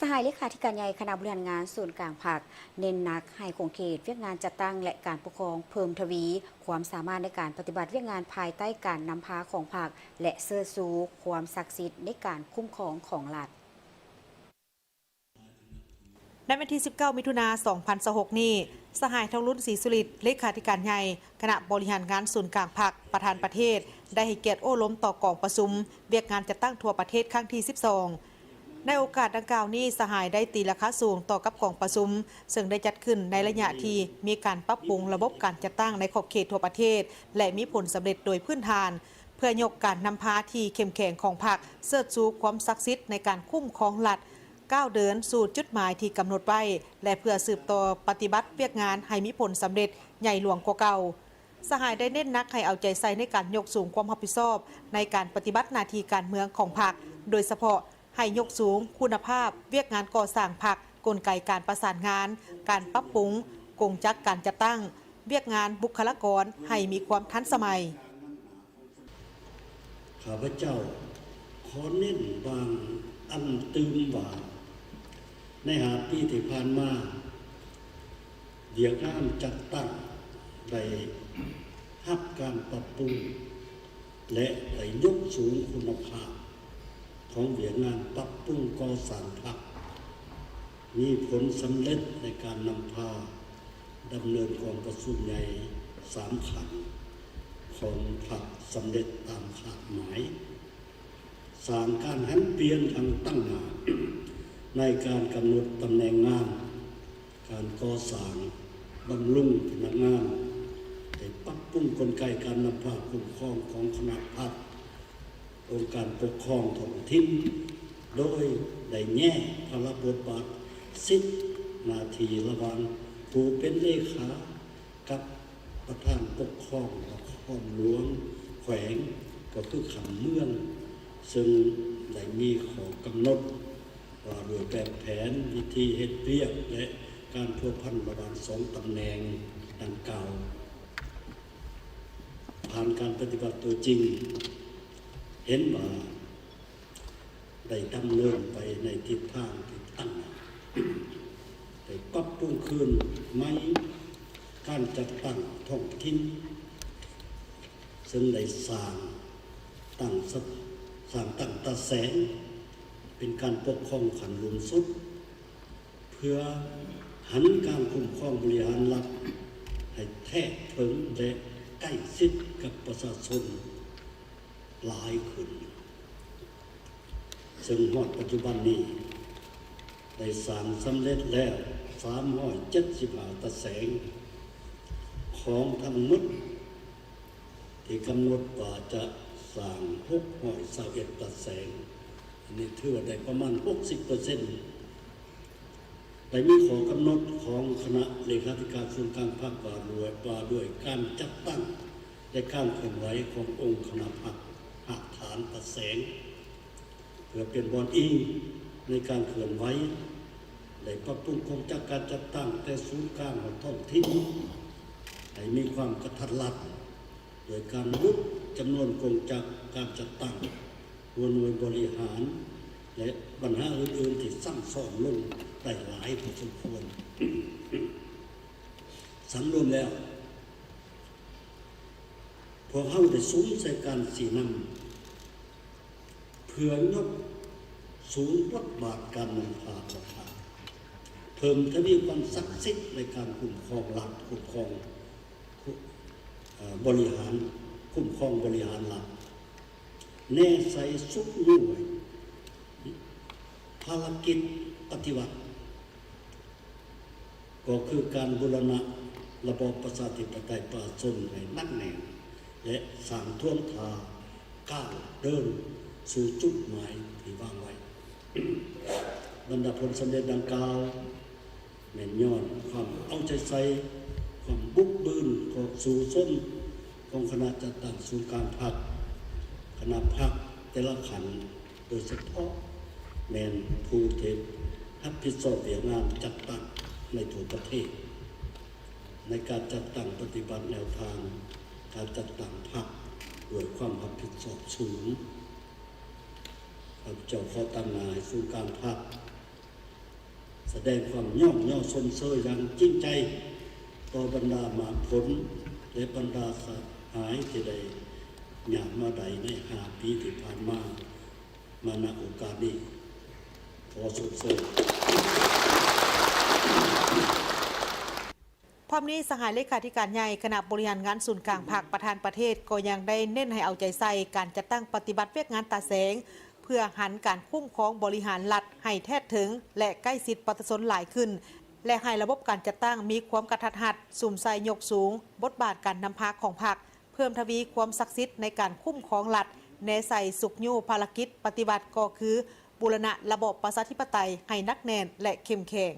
ສະຫາຍເລຂາທິການໃຫຍ່ຄະນະບໍລິຫານງານສູນກາງພັກ ເນັ້ນໜັກໃຫ້ຂົງເຂດວຽກງານຈັດຕັ້ງ ແລະ ການປົກຄອງເພີ່ມທະວີຄວາມສາມາດໃນການປະຕິບັດວຽກງານພາຍໃຕ້ການນຳພາຂອງພັກ ແລະ ເຊີດຊູຄວາມສັກສິດໃນການຄຸ້ມຄອງຂອງລັດ. ໃນວັນທີສິບເກົ້າ ມິຖຸນາ ສອງພັນຊາວຫົກນີ້, ສະຫາຍ ທອງລຸນ ສີສຸລິດ ເລຂາທິການໃຫຍ່ຄະນະບໍລິຫານງານສູນກາງພັກ ປະທານປະເທດ ໄດ້ໃຫ້ກຽດໂອ້ລົມຕໍ່ກອງປະຊຸມວຽກງານຈັດຕັ້ງທົ່ວປະເທດຄັ້ງທີສິບສອງ. ໃນໂອກາດດັ່ງກ່າວນີ້, ສະຫາຍໄດ້ຕີລາຄາສູງຕໍ່ກັບກອງປະຊຸມ ເຊິ່ງໄດ້ຈັດຂຶ້ນໃນໄລຍະທີ່ມີການປັບປຸງລະບົບການຈັດຕັ້ງໃນຂອບເຂດທົ່ວປະເທດ ແລະ ມີຜົນສຳເລັດໂດຍພື້ນຖານ ເພື່ອຍົກການນຳພາທີ່ເຂັ້ມແຂງຂອງພັກ, ເຊີດຊູຄວາມສັກສິດໃນການຄຸ້ມຄອງລັດ, ກ້າວເດີນສູ່ຈຸດໝາຍທີ່ກຳນົດໄວ້ ແລະ ເພື່ອສືບຕໍ່ປະຕິບັດວຽກງານໃຫ້ມີຜົນສຳເລັດໃຫຍ່ຫຼວງກວ່າເກົ່າ. ສະຫາຍໄດ້ເນັ້ນໜັກໃຫ້ເອົາໃຈໃສ່ໃນການຍົກສູງຄວາມຮັບຜິດຊອບໃນການປະຕິບັດໜ້າທີ່ການເມືອງຂອງພັກ, ໂດຍສະເພາະໃຫ້ຍົກສູງຄຸນນະພາບວຽກງານກໍ່ສ້າງພັກ, ກົນໄກການປະສານງານ, ການປັບປຸງກົງຈັກການຈັດຕັ້ງ, ວຽກງານບຸກຄະລາກອນໃຫ້ມີຄວາມທັນສະໄໝ. ຂ້າພະເຈົ້າຂໍເນັ້ນບາງອັນຕື່ມວ່າ ໃນຫ້າປີທີ່ຜ່ານມາ, ວຽກງານຈັດຕັ້ງໄດ້ຮັບການປັບປຸງ ແລະ ໄດ້ຍົກສູງຄຸນນະພາບຂອງວຽກງານປັບປຸງກໍ່ສ້າງພັກ, ມີຜົນສຳເລັດໃນການນຳພາ ດຳເນີນກອງປະຊຸມໃຫຍ່ສາມຂັ້ນຂອງພັກສຳເລັດຕາມຄາດໝາຍ, ສ້າງການຫັນປ່ຽນທາງຕັ້ງໜ້າໃນການກຳນົດຕຳແໜ່ງງານ, ການກໍ່ສ້າງບຳລຸງພະນັກງານ, ໄດ້ປັບປຸງກົນໄກການນຳພາຄຸ້ມຄອງຂອງຄະນະພັກ, ອົງການປົກຄອງທ້ອງຖິ່ນ ໂດຍໄດ້ແຍກພາລະບົດບາດສິດໜ້າທີ່ລະຫວ່າງຜູ້ເປັນເລຂາກັບປະທານປົກຄອງນະຄອນຫຼວງແຂວງ ກໍຄືຂັ້ນເມືອງ, ເຊິ່ງໄດ້ມີຂໍ້ກຳນົດວ່າດ້ວຍແບບແຜນ, ວິທີເຮັດວຽກ ແລະ ການພົວພັນລະຫວ່າງສອງຕຳແໜ່ງດັ່ງກ່າວ. ຜ່ານການປະຕິບັດຕົວຈິງ ເຫັນວ່າໄດ້ດຳເນີນໄປໃນທິດທາງທີ່ຕັ້ງໜ້າ, ໄດ້ປັບປຸງຄືນໃໝ່ການຈັດຕັ້ງທ້ອງຖິ່ນ, ເຊິ່ງໄດ້ສ້າງຕັ້ງສະ ສ້າງຕັ້ງຕາແສງເປັນການປົກຄອງຂັ້ນສູງສຸດ, ເພື່ອຫັນການຄຸ້ມຄອງບໍລິຫານລັດໃຫ້ແທກເຖິງ ແລະ ໃກ້ຊິດກັບປະຊາຊົນຫຼາຍຂຶ້ນ, ເຊິ່ງຮອດປັດຈຸບັນນີ້ໄດ້ສ້າງສຳເລັດແລ້ວສາມຮ້ອຍເຈັດສິບຫ້າຕາແສງ ຂອງທັງໝົດ ທີ່ກຳນົດວ່າຈະສ້າງຫົກຮ້ອຍຊາວເອັດຕາແສງ, ອັນນີ້ຖືວ່າໄດ້ປະມານຫົກສິບເປີເຊັນ. ໄດ້ມີຂໍ້ກຳນົດຂອງຄະນະເລຂາທິການສູນກາງພັກວ່າດ້ວຍ ວ່າດ້ວຍການຈັດຕັ້ງ ແລະ ການເຄື່ອນໄຫວຂອງອົງຄະນະພັກຮາກຖານຕາແສງ. ເພື່ອເປັນບ່ອນອີງໃນການເຄື່ອນໄຫວ ໄດ້ປັບປຸງກົງຈັກການຈັດຕັ້ງແຕ່ສູນກາງຮອດທ້ອງຖິ່ນໃຫ້ມີຄວາມກະທັດລັດ, ໂດຍການຫຼຸດຈຳນວນກົງຈັກການຈັດຕັ້ງ, ຫົວໜ່ວຍບໍລິຫານ ແລະ ບັນຫາອື່ນໆທີ່ຊ້ຳຊ້ອນລົງໄດ້ຫຼາຍພໍສົມຄວນ. ສຳລວມແລ້ວ, ພວກເຮົາໄດ້ສຸມໃສ່ການຊີ້ນຳ ເພື່ອຍົກສູງບົດບາດການນຳພາຂອງລັດ, ເພີ່ມທະວີຄວາມສັກສິດໃນການຄຸ້ມຄອງລັດ, ຄຸ້ມຄອງ ເອີ ບໍລິຫານ, ຄຸ້ມຄອງບໍລິຫານລັດ, ແນໃສ່ຊຸກຍູ້ໄວ້ພາລະກິດປະຕິວັດ ກໍຄືການບູລະນະລະບອບປະຊາທິປະໄຕປະຊາຊົນໃຫ້ໜັກແໜ້ນ ແລະ ສ້າງທ່ວງທ່າກ້າວເດີນສູ່ຈຸດໝາຍທີ່ວາງໄວ້. ບັນດາຜົນສຳເລັດດັ່ງກ່າວ ແມ່ນຍ້ອນຄວາມເອົາໃຈໃສ່, ຄວາມບຸກບືນຂອງສູ້ຊົນຂອງຄະນະຈັດຕັ້ງສູນກາງພັກ, ຄະນະພັກແຕ່ລະຂັ້ນ ໂດຍສະເພາະແມ່ນຜູ້ທີ່ຮັບຜິດຊອບວຽກງານຈັດຕັ້ງໃນທົ່ວປະເທດ ໃນການຈັດຕັ້ງປະຕິບັດແນວທາງການຈັດຕັ້ງພັກດ້ວຍຄວາມຮັບຜິດຊອບສູງ. ຂ້າພະເຈົ້າຂໍຕາງໜ້າໃຫ້ສູນກາງພັກ ສະແດງຄວາມຍ້ອງຍໍຊົມເຊີຍຢ່າງຈິງໃຈ ຕໍ່ບັນດາໝາກຜົນ ແລະ ບັນດາສະຫາຍທີ່ໄດ້ຍາກມາໄດ້ໃນຫ້າປີທີ່ຜ່ານມາ ມາ ນະ ໂອກາດນີ້ ຂໍຊົມເຊີຍ. ພ້ອມນີ້ ສະຫາຍເລຂາທິການໃຫຍ່ຄະນະບໍລິຫານງານສູນກາງພັກ ປະທານປະເທດ ກໍຍັງໄດ້ເນັ້ນໃຫ້ເອົາໃຈໃສ່ການຈັດຕັ້ງປະຕິບັດວຽກງານຕາແສງ ເພື່ອຫັນການຄຸ້ມຄອງບໍລິຫານລັດໃຫ້ແທດເຖິງ ແລະ ໃກ້ຊິດປະຊາຊົນຫຼາຍຂຶ້ນ ແລະ ໃຫ້ລະບົບການຈັດຕັ້ງມີຄວາມກະທັດຮັດ, ສຸມໃສ່ຍົກສູງບົດບາດການນຳພາຂອງພັກ, ເພີ່ມທະວີຄວາມສັກສິດໃນການຄຸ້ມຄອງລັດ, ແນໃສ່ຊຸກຍູ້ພາລະກິດປະຕິວັດກໍຄື ບູລະນະລະບອບປະຊາທິປະໄຕໃຫ້ໜັກແໜ້ນ ແລະ ເຂັ້ມແຂງ.